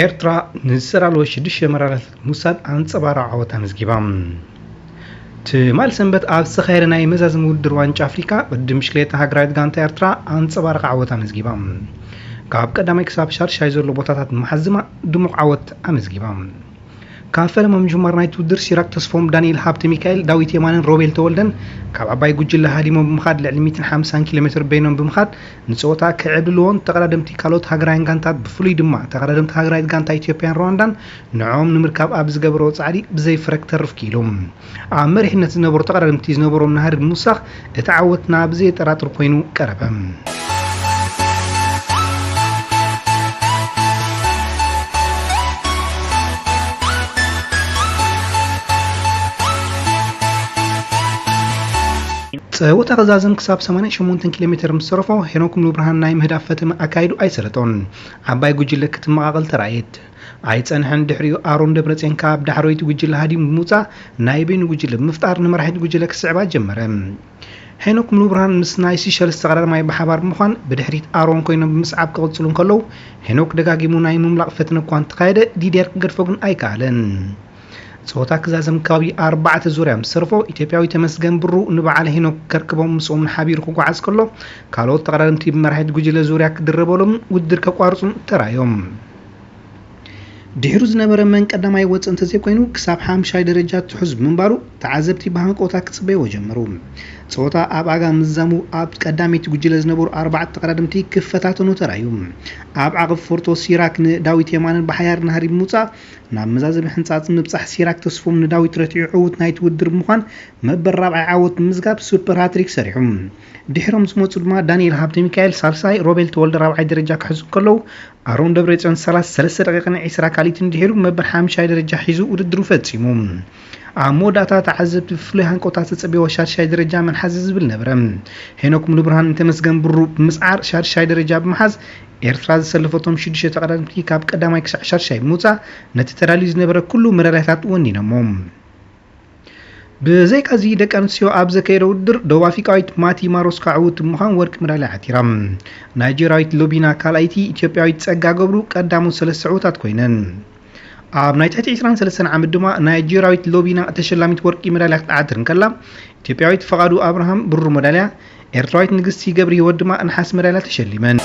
ኤርትራ ንዝሰራለወ ሽዱሽተ መዳልያታት ምውሳድ ኣንጸባራቒ ዓወት ኣመዝጊባ። ትማል ሰንበት ኣብ ዝተኻየደ ናይ መዛዘሚ ውድድር ዋንጫ ኣፍሪካ፣ ቅድም ብሽክሌታ ሃገራዊት ጋንታ ኤርትራ ኣንጸባራቒ ዓወት ኣመዝጊባ። ካብ ቀዳማይ ክሳብ ሻድሻይ ዘሎ ቦታታት ምሓዝ ድማ ድሙቕ ዓወት ኣመዝጊባ። ካብ ፈለማ ምጅማር ናይቲ ውድድር፣ ሲራክ ተስፎም፣ ዳንኤል ሃብተ ሚካኤል፣ ዳዊት የማነን ሮቤል ተወልደን ካብ ዓባይ ጉጅለ ሃዲሞም ብምኻድ፣ ልዕሊ ሚእትን ሓምሳን ኪሎ ሜትር በይኖም ብምኻድ ንጸወታ ክዕብልልዎን፣ ተቐዳደምቲ ካልኦት ሃገራውያን ጋንታት፣ ብፍሉይ ድማ ተቐዳደምቲ ሃገራዊት ጋንታ ኢትዮጵያን ሩዋንዳን፣ ንዕኦም ንምርካብ ኣብ ዝገበርዎ ጻዕሪ ብዘይ ፍረ ክተርፍ ክኢሉ። ኣብ መሪሕነት ዝነበሩ ተቐዳደምቲ ዝነበሮም ናህሪ ብምውሳኽ፣ እቲ ዓወትና ብዘየጠራጥር ኮይኑ ቀረበ። ጸወታ ክዛዘም ክሳብ ሰማንያን ሸሞንተን ኪሎ ሜተር ምስ ተረፎ፣ ሄኖክ ሙሉብርሃን ናይ ምህዳፍ ፈተነ ኣካይዱ ኣይሰለጦን። ዓባይ ጉጅለ ክትመቓቐል ተራእየት። ኣይጸንሐን፣ ድሕሪኡ ኣሮን ደብረጽዮን ካብ ዳሕረወይቲ ጉጅለ ሃዲሙ ብምውጻእ፣ ናይ በይኑ ጉጅለ ብምፍጣር ንመራሒት ጉጅለ ክስዕባ ጀመረ። ሄኖክ ሙሉብርሃን ምስ ናይ ሲሸልስ ተቐዳዳማይ ብሓባር ብምዃን ብድሕሪት ኣሮን ኮይኖም ብምስዓብ ክቕጽሉ እንከለዉ፣ ሄኖክ ደጋጊሙ ናይ ምምላቕ ፈተነ እኳ እንተኻየደ፣ ዲድየር ክገድፎ ግን ኣይከኣለን። ጸወታ ክዛዘም ከባቢ ኣርባዕተ ዙርያ ምስ ተርፎ፣ ኢትዮጵያዊ ተመስገን ብሩ ንበዓል ሄኖክ ከርክቦም ምስኦም ሓቢሩ ክጓዓዝ ከሎ፣ ካልኦት ተቐዳደምቲ ብመራሒት ጉጅለ ዙርያ ክድረበሎም ውድድር ከቋርጹን ተራእዮም። ድሒሩ ዝነበረ መን ቀዳማይ ይወጽእ እንተዘይኮይኑ፣ ክሳብ ሓምሻይ ደረጃ ትሑዝ ብምንባሩ፣ ተዓዘብቲ ብሃንቀውታ ክጽበይዎ ጀመሩ። ጸወታ ኣብ ኣጋ ምዝዛሙ፣ ኣብ ቀዳመይቲ ጉጅለ ዝነበሩ ኣርባዕተ ተቐዳደምቲ ክፈታተኑ ተራእዩ። ኣብ ዓቕብ ፎርቶ፣ ሲራክ ንዳዊት የማነ ብሓያር ናህሪ ብምውጻእ፣ ናብ መዛዘሚ ሕንጻጽ ምብጻሕ፣ ሲራክ ተስፎም ንዳዊት ረቲዑ ዕዉት ናይቲ ውድድር ብምዃን፣ መበል ራብዓይ ዓወት ብምዝጋብ ሱፐር ሃትሪክ ሰሪሑ። ድሒሮም ዝመጹ ድማ ዳንኤል ሃብተ ሚካኤል ሳልሳይ፣ ሮቤል ተወልደ ራብዓይ ደረጃ ክሕዙ ከለዉ፣ ኣሮን ደብረጽዮን ሰላሳ ሰለስተ ደቂቕን ዕስራ ካልኢትን ድሒሩ መበል ሓምሻይ ደረጃ ሒዙ ውድድሩ ፈጺሙ። ኣብ መወዳእታ ተዓዘብቲ ብፍሉይ ሃንቀውታ ዝተጸበይዎ ሻድሻይ ደረጃ መን ሓዘ ዝብል ነበረ። ሄኖክ ሙሉብርሃን ንተመስገን ብሩ ብምስዓር ሻድሻይ ደረጃ ብምሓዝ፣ ኤርትራ ዘሰለፈቶም ሽዱሽተ ተቐዳደምቲ ካብ ቀዳማይ ክሳዕ ሻድሻይ ብምውጻእ፣ ነቲ ተዳልዩ ዝነበረ ኩሉ መዳልያታት ወኒኖሞ። ብዘይካዚ፣ ደቂ ኣንስትዮ ኣብ ዘካየደ ውድድር፣ ደቡብ ኣፍሪቃዊት ማቲ ማሮስካ ዕውት ብምዃን ወርቂ መዳልያ ዓቲራ። ናይጀርያዊት ሎቢና ካልኣይቲ፣ ኢትዮጵያዊት ጸጋ ገብሩ ቀዳሞት ሰለስተ ዕዉታት ኮይነን። ኣብ ናይ ትሕቲ ዕስራን ሰለስተን ዓመት ድማ፣ ናይጀርያዊት ሎቢና ተሸላሚት ወርቂ መዳልያ ክትዓትር እንከላ፣ ኢትዮጵያዊት ፈቓዱ ኣብርሃም ብሩር መዳልያ፣ ኤርትራዊት ንግስቲ ገብረ ህይወት ድማ ነሓስ መዳልያ ተሸሊመን።